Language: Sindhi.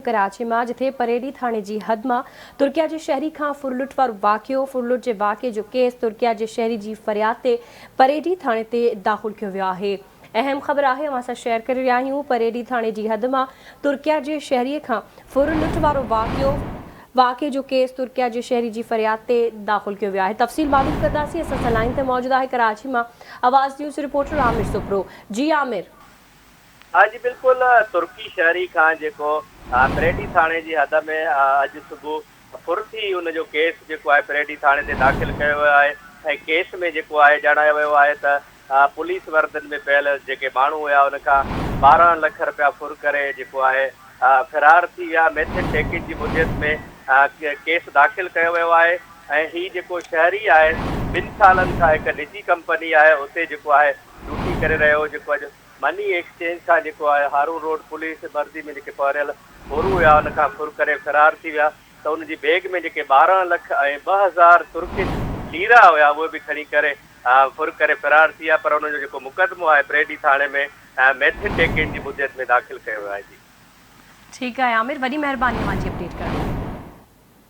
ڪراچي مان جٿي پريڊي ٿاڻي جي حد مان ترڪيا جي شهري کان ڦرلٽ وارو واقعو، ڦرلٽ جي واقعي جو ڪيس ترڪيا جي شهري جي فرياد تي پريڊي ٿاڻي تي داخل ڪيو ويو آهي. اهم خبر آهي اوهان سان شيئر ڪري رهيا آهيون پريڊي ٿاڻي جي حد مان ترڪيا جي شهري کان ڦرلٽ وارو واقعو، واقعي جو ڪيس ترڪيا جي شهري جي فرياد تي داخل ڪيو ويو آهي. تفصيل معلوم ڪنداسين اسان سان لائين تي موجود آهي ڪراچي مان آواز نيوز رپورٽر عامر سپرو جي عامر. ها جي بلڪل ترڪي شهري کان جيڪو پريڊي ٿاڻي جي حد ۾ اڄ صبح ڦر ٿي ان جو ڪيس جيڪو آهي پريڊي ٿاڻي تي داخل ڪيو ويو آهي ۽ ڪيس ۾ جيڪو آهي ڄاڻايو ويو آهي ته پوليس وردن ۾ پيل جيڪي ماڻهو هيا ان کان 12 لک رپيا ڦر ڪري جيڪو آهي فرار ٿي ويا ميٿن ٽيڪن جي مديت ۾ ڪيس داخل ڪيو ويو آهي ۽ هي جيڪو شهري آهي ٻن سالن کان هڪ نجي ڪمپني آهي اتي جيڪو آهي ڊيوٽي ڪري رهيو هو جيڪو اڄ مني ايڪسچينج کان جيڪو آهي هارون روڊ پوليس وردي ۾ جيڪي پهريل ڦورو هيا ان کان ڦر ڪري فرار ٿي ويا ته ان جي بيگ ۾ جيڪي 12 لک ۽ 2000 ترڪش ليرا هيا اهي به کڻي ڪري ڦر ڪري فرار ٿي ويا پر ان جو جيڪو مقدمو آهي پريڊي ٿاڻي ۾ ميٿن ڊيڪين جي مديت ۾ داخل ڪيو ويو آهي جي. ٺيڪ آهي عامر وڏي مهرباني اوهان جي اپڊيٽ ڪرڻ لاء.